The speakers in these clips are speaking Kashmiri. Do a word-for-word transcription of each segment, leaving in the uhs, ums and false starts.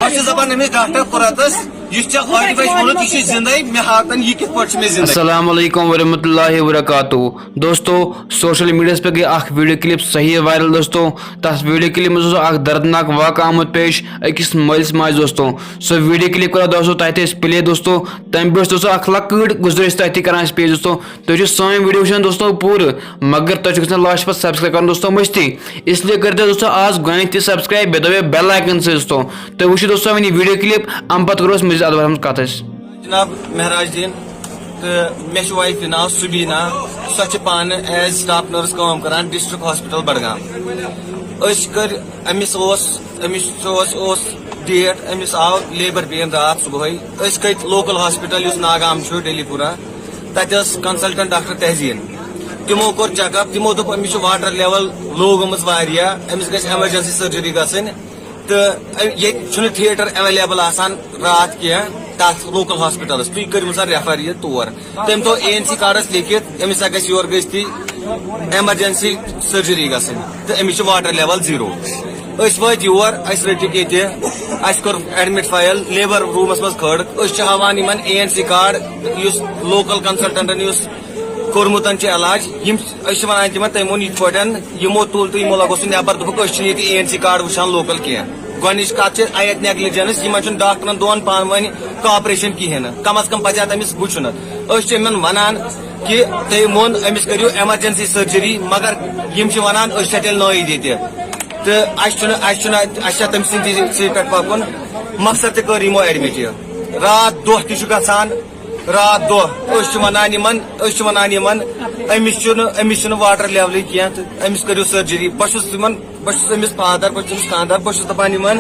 اَسہِ چھِ دَپان أمِس ڈاکٹر قُرَتَس، یُس ژےٚ ٲٹھِ بَجہِ ووٚنُتھ، یہِ چھُے زِندَے، مےٚ ہاو تَن یہِ کِتھ پٲٹھۍ چھُ مےٚ زِندَے۔ السلام علیکم ورحمۃ اللہ وبرکاتہ۔ دوستو، سوشل میڈیاہَس پٮ۪ٹھ گٔے اَکھ ویڈیو کلپ صحیح وائرل دوستو۔ تَتھ ویڈیو کلپ منٛز اوس اَکھ دردناک واقعہ آمُت پیش أکِس مٲلِس ماجہِ دوستو۔ سۄ ویڈیو کلپ کَرو دوستو تۄہہِ تہِ أسۍ پلے دوستو۔ تَمہِ برٛونٛہہ چھِ دوستو اَکھ لۄکٕٹ گُزٲرِش تۄہہِ تہِ کَران أسۍ پیش دوستو۔ تُہۍ چھِو سٲنۍ ویڈیو وٕچھان دوستو پوٗرٕ، مگر تۄہہِ چھُ گژھان لاسٹ پَتہٕ سبسکرائب کَرُن دوستو مٔشتٕے۔ اس لیے کٔرۍ زیو دوستو آز گۄڈٕنیتھ تہِ سبسکرائب، بیٚیہِ دبٲیِو بیل آیکن سۭتۍ دوستو۔ تُہۍ وٕچھِو دوستو وۄنۍ یہِ ویڈیو کلپ، اَمہِ پتہٕ کرو أسۍ مزید اتھ بارس منٛز کتھ أسۍ۔ جناب مہراج الدین، تہٕ مےٚ چھِ وایف ناو سبینا، سۄ چھِ پانہٕ ایز سٹاف نرس کٲم کران ڈسٹرکٹ ہاسپٹل بڈگام۔ أسۍ کٔر، أمِس اوس، أمِس اوس، اوس ڈیٹ، أمِس آو لیبر پین راتھ صبحٲے۔ أسۍ کھٔتۍ لوکل ہاسپٹل یُس ناگام چھُ ڈیلی پورہ، تتہِ ٲس کنسلٹنٹ ڈاکٹر تہزیٖن۔ تِمو کوٚر چیک اپ، تِمو دوٚپ أمِس چھِ واٹر لیول لو گٔمٕژ واریاہ، أمِس گژھِ ایمرجنسی سرجری گژھٕنۍ۔ تہٕ ییٚتہِ چھُنہٕ تھیٹر اویلیبل آسان راتھ کینٛہہ تتھ لوکل ہاسپٹلس، تُہۍ کٔرِو سا ریفر یہِ تور۔ تٔمۍ تھوٚو اے این سی کارڈس لیکھِتھ، أمِس ہا گژھِ یورٕ گٔژھتھی ایمرجنسی سرجری گژھٕنۍ تہٕ أمِس چھِ واٹر لیول زیٖرو۔ أسۍ وٲتۍ یور، اَسہِ رٔٹِکھ ییٚتہِ، اَسہِ کوٚر ایڈمٹ فایل لیبر روٗمس منٛز کھٲڑ۔ أسۍ چھِ ہاوان یِمن اے این سی کارڈ، یُس لوکل کنسلٹنٹن یُس کوٚرمُت چھُ علاج، یِم أسۍ چھِ وَنان تِمن، تٔمۍ ووٚن یِتھ پٲٹھۍ، یِمو تُل تہٕ یِمو لگوو سُہ نٮ۪بر، دوٚپُکھ أسۍ چھِنہٕ ییٚتہِ اے این سی کارڈ وٕچھان لوکل کینٛہہ۔ گۄڈٕنِچ کتھ چھِ اتہِ نیگلیجنس، یِمن چھُنہٕ ڈاکٹرن دۄن پانہٕ ؤنۍ کاپریشن کِہیٖنۍ نہٕ، کم از کم پزِ اتھ أمِس وٕچھُن۔ أسۍ چھِ یِمن ونان کہِ تٔمۍ ووٚن أمِس کٔرِو ایمرجنسی سرجری، مگر یِم چھِ ونان أسۍ چھِ تیٚلہِ نٲیِد ییٚتہِ۔ تہٕ اَسہِ چھُنہٕ، اَسہِ چھُنہٕ، اَسہِ چھا تٔمۍ سٕنٛدِ سۭتۍ پٮ۪ٹھ پکُن؟ مقصد تہِ کٔر یِمو ایڈمٹ یہِ۔ راتھ دۄہ تہِ چھُ گژھان، راتھ دۄہ۔ أسۍ چھِ ونان یِمن، أسۍ چھِ ونان یِمن، أمِس چھُنہٕ، أمِس چھُنہٕ واٹر لیولٕے کینٛہہ تہٕ أمِس کٔرِو سرجری۔ بہٕ چھُس یِمن، بہٕ چھُس أمِس فادر، بہٕ چھُس أمِس خانٛدار، بہٕ چھُس دپان یِمن،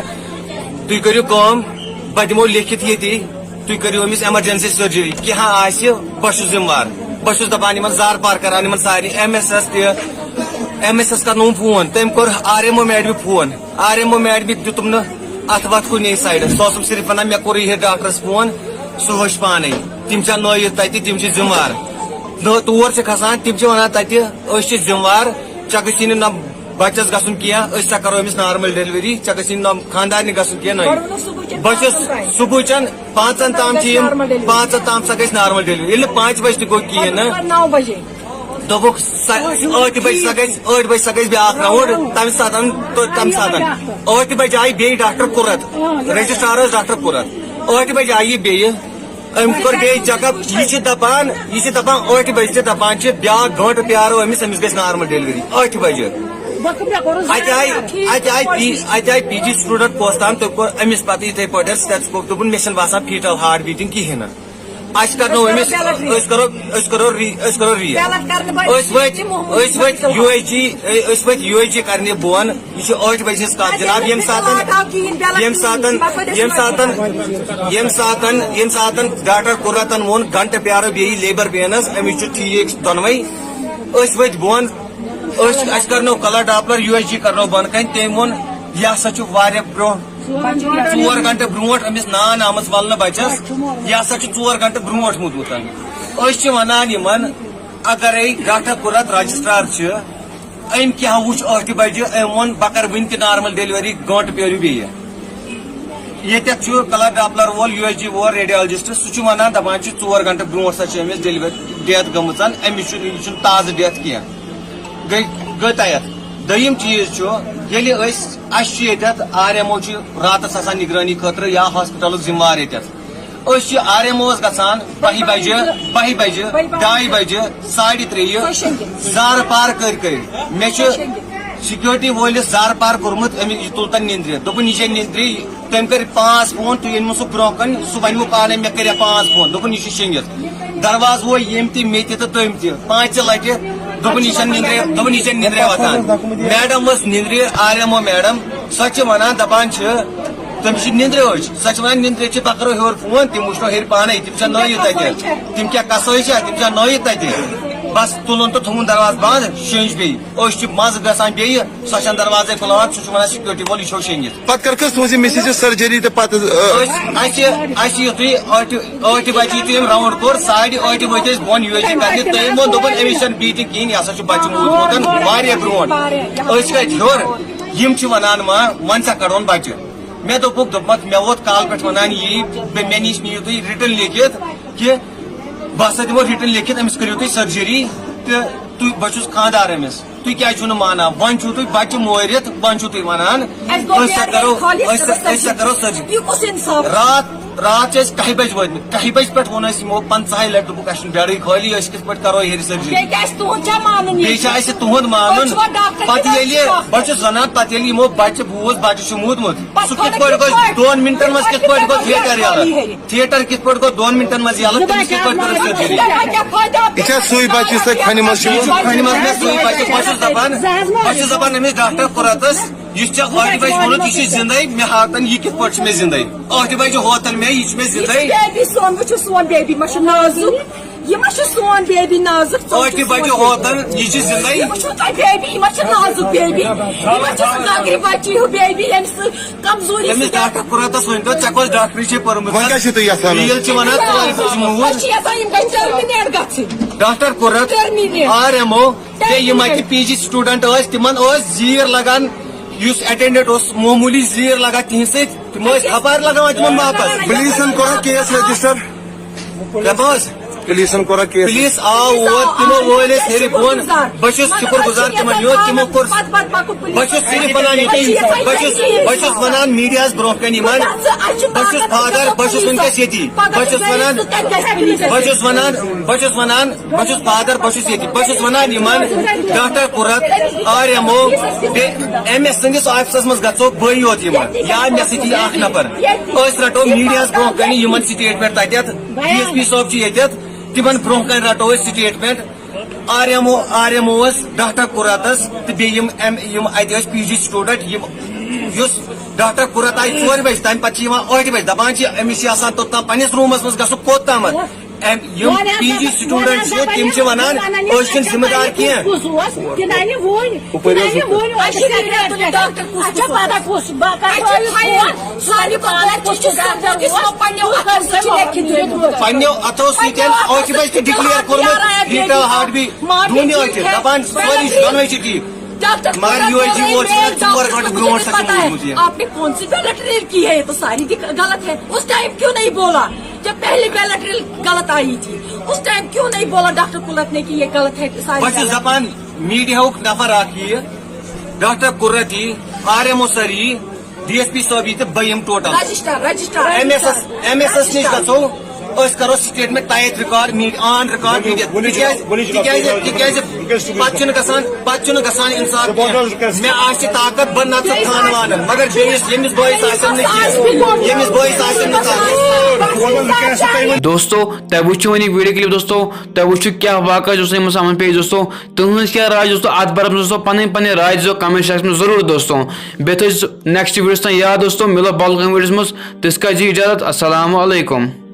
تُہۍ کٔرِو کٲم، بہٕ دِمو لیکھِتھ ییٚتی، تُہۍ کٔرِو أمِس ایمرجنسی سرجری، کینٛہہ آسہِ بہٕ چھُس ذمہٕ وار۔ بہٕ چھُس دپان یِمن زارٕ پار کران یِمن سارنٕے، ایم ایس ایس تہِ، ایم ایس ایس کرنووُم فون، تٔمۍ کوٚر آر ایم او میڈمہِ فون، آر ایم او میڈمہِ دیُتُم نہٕ اتھ وتھ کُنے سایڈس، سُہ اوسُم صرف ونان مےٚ کوٚرُے یہِ ڈاکٹرس فون، سُہ وٕچھ پانے، تِم چھا نٲیِد تتہِ، تِم چھِ ذمہٕ وار۔ نہ تور چھِ کھسان، تِم چھِ ونان تتہِ أسۍ چھِ ذمہٕ وار، ژےٚ گژھی نہٕ نہ بچس گژھُن کینٛہہ، أسۍ سا کرو أمِس نارمل ڈیلیوری، ژےٚ گژھی نہٕ نہ خاندارنہِ گژھُن کینٛہہ، نہ یہِ۔ بہٕ چھُس صبحٕچن پانٛژن تام چھِ یِم، پانٛژن تام سا گژھِ نارمل ڈیلیوری، ییٚلہِ نہٕ پانٛژِ بجہِ تہِ گوٚو کِہیٖنۍ نہٕ۔ نو بجے۔ دوٚپُکھ سا، ٲٹھِ بجہِ سا گژھِ، ٲٹھِ بجہِ سا گژھِ بیٛاکھ راوُنڈ، تمہِ ساتن تہٕ تمہِ ساتن۔ ٲٹھِ بجہِ آیہِ بیٚیہِ ڈاکٹر قُرت، رجسٹرار اوس ڈاکٹر قُرت۔ ٲٹھِ بجہِ آیہِ یہِ بیٚیہِ، أمۍ کوٚر بیٚیہِ چیک اپ۔ یہِ چھِ دپان، یہِ چھِ دپان ٲٹھِ بجہِ تہِ دپان چھِ بیٛاکھ گٲنٹہٕ پیارو أمِس، أمِس گژھِ نارمل ڈیلیوری ٲٹھِ بجہِ۔ اتہِ آیہِ، اتہِ آیہِ پی، اتہِ آیہِ پی جی سٹوڈنٹ پوستان، تٔمۍ کوٚر أمِس پتہٕ یِتھے پٲٹھۍ سٹیتھسکوپ، دوٚپُن مےٚ چھِنہٕ باسان فیٹل ہارٹ بیٹنگ کِہیٖنۍ نہٕ۔ اَسہِ کرنو أمِس، أسۍ کرو، أسۍ کرو ری، أسۍ کرو ری۔ أسۍ وٲتۍ، أسۍ وٲتۍ یو ایچ جی، أسۍ وٲتۍ یو ایچ جی کرنہِ بۄن۔ یہِ چھِ ٲٹھِ بجہِ ہٕنٛز کتھ جناب، ییٚمہِ ساتن، ییٚمہِ ساتن، ییٚمہِ ساتن، ییٚمہِ ساتن، ییٚمہِ ساتن ڈاکٹر قُرتن ووٚن گھنٹہٕ پیارو بیٚیہِ لیبر پینس، أمِس چھُ ٹھیٖک دۄنوے۔ أسۍ وٲتۍ بۄن، أسۍ، اَسہِ کرنو colour Doppler U H G کرنو بۄن کنہِ، تٔمۍ ووٚن یہِ ہسا چھُ واریاہ برونٛہہ۔ ژور گھنٹہٕ برونٛٹھ أمِس نان آمٕژ ولنہٕ بچس، یہِ ہسا چھُ ژور گھنٹہٕ برونٛٹھ ووتمُت۔ أسۍ چھِ ونان یِمن، اگرے ڈاکٹر قُرت رجسٹرار چھِ، أمۍ کیٛاہ وُچھ ٲٹھِ بجہِ؟ أمۍ ووٚن بہٕ کرٕ وُنہِ تہِ نارمل ڈیلیوری، گٲنٹہٕ پیٲرِو بیٚیہِ۔ ییٚتٮ۪تھ چھُ کلر ڈاپلر وول، یو ایس جی وول، ریڈیالجسٹ، سُہ چھُ ونان دپان چھُ ژور گھنٹہٕ برونٛٹھ سا چھِ أمِس ڈیلیور، ڈیتھ گٔمٕژ، أمِس چھُنہٕ، یہِ چھُنہٕ تازٕ ڈیتھ کینٛہہ۔ گٔے، گٔے تتٮ۪تھ۔ دوٚیِم چیٖز چھُ، ییٚلہِ أسۍ، اَسہِ چھُ ییٚتٮ۪تھ آر ایم او چھُ راتس آسان نگرٲنی خٲطرٕ یا ہاسپٹلُک ذمہٕ وار ییٚتٮ۪تھ۔ أسۍ چھِ آر ایم اوس گژھان بَہہِ بجہِ، بَہہِ بجہِ، ڈاے بجہِ، ساڑِ ترٛیٚیہِ، زارٕ پار کٔرۍ کٔرۍ۔ مےٚ چھُ سیکیورٹی وٲلِس زارٕ پار کوٚرمُت، أمِس یہِ تُل تن نِندرِ۔ دوٚپُن، یہِ چھےٚ نِندرِ، تٔمۍ کٔرۍ پانٛژھ فون، تُہۍ أنۍمو سُہ برونٛہہ کَنہِ، سُہ وَنہِ مےٚ پانَے، مےٚ کٔرۍ پانٛژھ فون۔ دوٚپُن، یہِ چھُ شیٚنگِتھ۔ دروازٕ وول ییٚمۍ تہِ، مےٚ تہِ تہٕ تٔمۍ تہِ، پانٛژِ لٹہِ۔ دوٚپُن، یہِ چھَنہٕ نِندرِ، دوٚپُن، یہِ چھَنہٕ نِندرِ وۄتھان۔ میڈم ٲس نِندرِ، آر ایم او میڈم، سۄ چھِ وَنان، دَپان چھِ، تٔمِس چھِ نِندرِ أچھ۔ سۄ چھِ وَنان، نِندرِ أچھ چھِ، بہٕ کَرو ہیوٚر فون، تِم وٕچھنو ہیٚرِ پانَے، تِم چھا نٲیِتھ تَتہِ؟ تِم کیٛاہ کَسٲے چھا؟ تِم چھا نٲیِتھ تَتہِ؟ بَس تُلُن تہٕ تھوٚوُن دروازٕ بنٛد، شیٚنج بیٚیہِ۔ أسۍ چھِ منٛزٕ گژھان بیٚیہِ، سۄ چھَنہٕ دروازَے کھُلاوان، سُہ چھُ وَنان سیکیورٹی وول، یہِ چھو شیٚنگِتھ۔ پتہٕ کر کٔژ تُہنٛز یہِ مسیج چھِ سرجری تہٕ پتہٕ، آ، أسۍ، اَسہِ، اَسہِ یُتھُے ٲٹھِ، ٲٹھِ بجہِ یُتھُے أمۍ راوُنڈ کوٚر، ساڑِ ٲٹھِ ؤتھۍ أسۍ بۄن یوٗ ایس جی کرنہِ۔ تٔمۍ ووٚن، دوٚپُن، أمِس چھَنہٕ بیٖٹِنٛگ کِہیٖنۍ، یہِ ہسا چھُ بَچہٕ موٗدمُت واریاہ برونٛٹھ۔ أسۍ کھٔتۍ ہیوٚر، یِم چھِ وَنان، ما، وۄنۍ سا کَڑون بَچہٕ۔ مےٚ دوٚپُکھ، دوٚپمَکھ، مےٚ ووت کالہٕ پٮ۪ٹھ وَنان یی، بے-، مےٚ نِش نِیِو تُہۍ رِٹٕن لیکھِتھ کہِ بہٕ ہسا دِمو رِٹٕن لیکھِتھ، أمِس کٔرِو تُہۍ سٔرجٔری تہٕ تُہۍ، بہٕ چھُس خانٛدار أمِس، تُہۍ کیٛازِ چھِو نہٕ مانان؟ وۄنۍ چھِو تُہۍ بَچہٕ مٲرِتھ، وۄنۍ چھِو تُہۍ وَنان اَسہِ گوٚو أسۍ سا بیٚیہِ کَرو، خٲلی أسۍ سا، أسۍ سا سٔرجٔری۔ کَرو سٔرجٔری۔ یہِ کُس اِنصاف؟ راتھ، راتھ چھِ أسۍ کَہہِ بَجہِ وٲتمٕتۍ، کَہہِ بَجہِ پٮ۪ٹھ ووٚن اَسہِ یِمو پنٛژاہَے لَٹہِ، دوٚپُکھ، اَسہِ چھُنہٕ بیڈٕے خٲلی، أسۍ کِتھ پٲٹھۍ کَرو ہیٚرِ سٔرجٔری؟ بیٚیہِ کیٛاہ آسہِ تُہُنٛد چھا مانُن یہِ؟ بیٚیہِ چھا اَسہِ تُہُنٛد مانُن؟ تُہۍ چھِوا ڈاکٹر پَتہٕ کِنہٕ ییٚلہِ، ڈاکٹر؟ بہٕ چھُس وَنان، پَتہٕ ییٚلہِ یِمو بَچہٕ بوٗز، بَچہٕ چھُ موٗدمُت، سُہ کِتھ پٲٹھۍ گوٚو دۄن مِنٹَن منٛز، کِتھ پٲٹھۍ گوٚو تھیٹر یَلہٕ؟ تھیٹر کِتھ پٲٹھۍ گوٚو دۄن مِنٹَن منٛز یَلہٕ؟ تٔمِس کِتھ پٲٹھۍ کٔر سٔرجٔری؟ یہِ چھا سُے بَچہٕ یُس تۄہہِ کھۄنہِ منٛز چھُ؟ یہِ چھُ کھۄنہِ منٛز مےٚ سُے بَچہٕ۔ بہٕ چھُس دَپان، بہٕ چھُس دَپان أمِس ڈاکٹر قُرَتَس، یُس ژےٚ ٲٹھِ بَجہِ ووٚنُتھ، یہِ چھُ زِندَے، مےٚ ہاو تَن یہِ کِتھ پٲٹھۍ چھُ مےٚ زِندَے؟ ٲٹھِ بَجہِ ہوتَن مےٚ، یہِ چھُ مےٚ زِندَے۔ یہِ چھُ بیبی سون، وٕچھِو سون بیبی ما چھُ نازُک؟ یہِ ما چھُ سون بیبی نازُک؟ ژٕ ٲٹھِ وٕچھِو بَجہِ سون ہوتَن، یہِ چھُ زِندَے۔ یہِ وٕچھِو تۄہہِ بیبی، یہِ ما چھُ نازُک بیبی؟ یہِ ما چھُ سُہ گگرِ بَچی ہیوٗ بیبی، ییٚمہِ سۭتۍ کمزوری تٔمِس سۭتۍ ڈاکٹر قُرَتَس ؤنۍ تو، ژےٚ کۄس ڈاکٹری چھے پٔرمٕژ؟ وۄنۍ کیٛاہ چھِو تُہۍ یَژھان؟ ریٖل چھِ وَنان ژورِ بَجہِ موٗد۔ أسۍ چھِ یَژھان یِم گژھِ ٹٔرمِنیٹ گژھٕنۍ۔ ڈاکٹر قُرَت، ٹٔرمِنیٹ۔ آر ایم او، بیٚیہِ یِم اَتہِ پی جی سٹوڈنٹ ٲسۍ، تِمن ٲس زیٖر لگان، یُس اٹینڈنٹ اوس معموٗلی زیٖر لگان تِہنٛدِ سۭتۍ، تِم ٲسۍ ہپارِ لگاوان تِمن واپس۔ پُلیٖسن کوٚرا کیس رجسٹر؟ کیٛاہ بہٕ حظ؟ پُلیٖسن کوٚرا کیس؟ پُلیٖس آو اور، تِمو وٲلۍ أسۍ ہیٚرِ بۄن۔ بہٕ چھُس شُکر گُزار تِمن، یوت تِمو کوٚر۔ بہٕ چھُس صرف ونان یُتُے، بہٕ چھُس، بہٕ چھُس ونان میٖڈیاہس برونٛہہ کنہِ یِمن، بہٕ چھُس فادر، بہٕ چھُس وٕنکیٚس ییٚتی۔ بہٕ چھُس ونان، بہٕ چھُس ونان، بہٕ چھُس ونان، بہٕ چھُس فادر، بہٕ چھُس ییٚتہِ، بہٕ چھُس ونان یِمن، ڈاکٹر قُرَت، آر ایم او، بیٚیہِ ایم ایس سٕنٛدِس آفسس منٛز گژھو بٕے یوت یِمن، یا مےٚ سۭتۍ یی اکھ نفر۔ أسۍ رٹو میٖڈیاہس برونٛہہ کنہِ یِمن سٹیٹمنٹ تتٮ۪تھ، ڈی ایس پی صٲب چھِ ییٚتٮ۪تھ، تِمن برونٛہہ کنہِ رٹو أسۍ statement. R M O, R M اوس ڈاکٹر قُرَتس تہٕ بیٚیہِ یِم ایم، یِم اتہِ ٲسۍ پی جی سٹوڈنٹ، یِم، یُس ڈاکٹر قُرَت آیہِ ژورِ بجہِ، تمہِ پتہٕ چھِ یِوان ٲٹھِ بجہِ، دپان چھِ أمِس چھِ آسان توٚتام پننِس روٗمس منٛز گژھُن، کوٚت تامتھ؟ أمۍ، یِم وۄنۍ پی جی ہسا، سٹوڈنٹ وۄنۍ چھِ، ہسا تِم چھِ بنان، ونان، أسۍ چھِنہٕ ذمہٕ دار کینٛہہ۔ کُس اوس؟ تِمن ووٚن، ہُپٲرۍ اوس تِمن ووٚن، اَسہِ چھِ پتہ کُس، اَسہِ چھِ پتہ کُس، بہٕ کرٕ اَسہِ چھِ تۄہہِ خیال، فون۔ سانہِ پانہٕ کُس چھُ ڈاکٹر اوس؟ پننیو اَتھو سۭتۍ چھِ لیکھِتھ دیُتمُت۔ پننیو اَتھو سۭتۍ، پننیو اَتھو أتھۍ پٮ۪ٹھ چھِ سۭتۍ declare کوٚرمُت، یارا ہے، بیٹا بیٹی ہارٹ بی، مارٹن دُنیا ٹھیٖک چھِ، ہے، دپان سٲری چھِ، دۄنوَے چھِ ٹھیٖک۔ ڈاکٹر مگر یِہوٚے چیٖز ووت چھُنہ ژور گٲنٛٹہٕ برونٛٹھ سا کِہیٖنۍ ووتمُت یہِ۔ آپ نے کون سی بیلٹ ریل کی ہے؟ یہ تو ساری دک-، غلط ہے۔ اس ٹائم کیوں نہیں بولا جب پہلی بیلٹ ریل غلط آئی تھی؟ اس ٹائم کیوں نہیں بولا ڈاکٹر قُرَت نے کہ یہ غلط ہے، ساری بہٕ چھُس غلط ہے؟ دپان میٖڈیاہُک نفر اکھ یِیہِ، ڈاکٹر قُرَت یِیہِ، آر ایم او سر یِیہِ، ڈی ایس پی صٲب یِیہِ تہٕ بہٕ یِمہٕ total. Register, register, M S S, register. M S S نِش گژھو، أسۍ کرو سٹیٹمنٹ تۄہہِ اَتہِ record made-, on record media. تِکیازِ، تِکیازِ، تِکیازِ پتہٕ چھُنہٕ گژھان، پتہٕ چھُنہٕ گژھان انصاف کینٛہہ۔ مےٚ آسہِ طاقت، بہٕ نژٕ تھانہٕ وانہٕ، مگر بیٚیِس، ییٚمِس بٲیِس آسٮ۪م نہٕ کینٛہہ، ییٚمِس بٲیِس آسٮ۪م نہٕ کانٛہہ۔ دوستو، تۄہہِ وٕچھِو وۄنۍ یہِ ویٖڈیو کلپ دوستو، تۄہہِ وٕچھِو کیٛاہ واقعہ چھُ اوسمُت یِمن سامن پیش دوستو۔ تُہٕنٛز کیٛاہ راے چھِ دوستو اتھ بارس منٛز دوستو؟ پنٕنۍ پنٕنۍ راے دیٖزیو کمنٹ سیکشن منٛز ضروٗر دوستو۔ بیٚیہِ تھٲیزیو نیکسٹ ویٖڈیوس تام یاد دوستو، مِلو باقٕے ویٖڈیوس منٛز۔ تِژھ کالہِ دِیِو اجازت۔ السلام علیکم۔